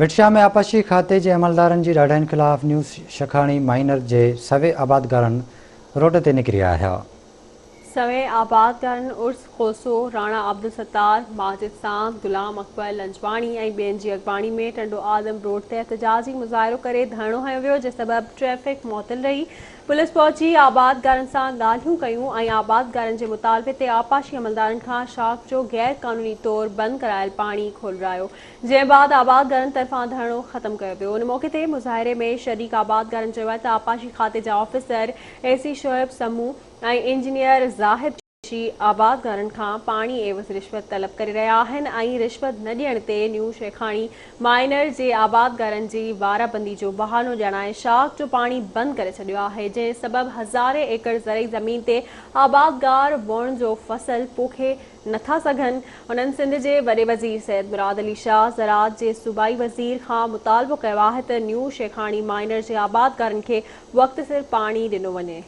ڀٽ شاهه ۾ آبپاشي کاتي جي عملدارن جي ڏاڍاين خلاف نيو شکاڻي مائنر جي سوين آبادگارن روڊ تي نڪري آيا. سوين آبادگارن عرس کوسو، راڻا عبدالستار، ماجد ساند، غلام اڪبر لنجواڻي ۽ ٻين جي اڳواڻي ۾ ٽنڊو آدم روڊ تي احتجاجي مظاهرو ڪري ڌرڻو هنيو ويو، جنهن سبب ٽريفڪ معطل رهي. پوليس پهچي آبادگارن سان ڳالهيون ڪيون ۽ آبادگارن جي مطالبي تي آبپاشي عملدارن کان شاخ جو غير قانوني طور بند ڪرايل پاڻي کولرايو، جنهن بعد آبادگارن طرفان ڌرڻو ختم ڪيو ويو. ان موقعي تي مظاهري ۾ شريڪ آبادگارن چيو آهي ته آبپاشي کاتي جا officer A C Shoaib Samoon ۽ engineer Zahid Qureshi آبادگارن کان پاڻي عيوض رشوت طلب ڪري رهيا آهن ۽ رشوت نه ڏيڻ تي نيو شيخاڻي مائنر جي آبادگارن جي وارابندي جو بهانو ڄاڻائي شاخ جو پاڻي بند ڪري ڇڏيو آهي، جنهن سبب هزارين ايڪڙ زرعي زمين تي آبادگار ووڻ جو فصل پوکي نٿا سگهن. هنن سنڌ جي وڏي وزير سيد مراد علي شاهه، زراعت جي صوبائي وزير کان مطالبو ڪيو آهي ته نيو شيخاڻي مائنر جي آبادگارن کي وقت سر پاڻي ڏنو وڃي.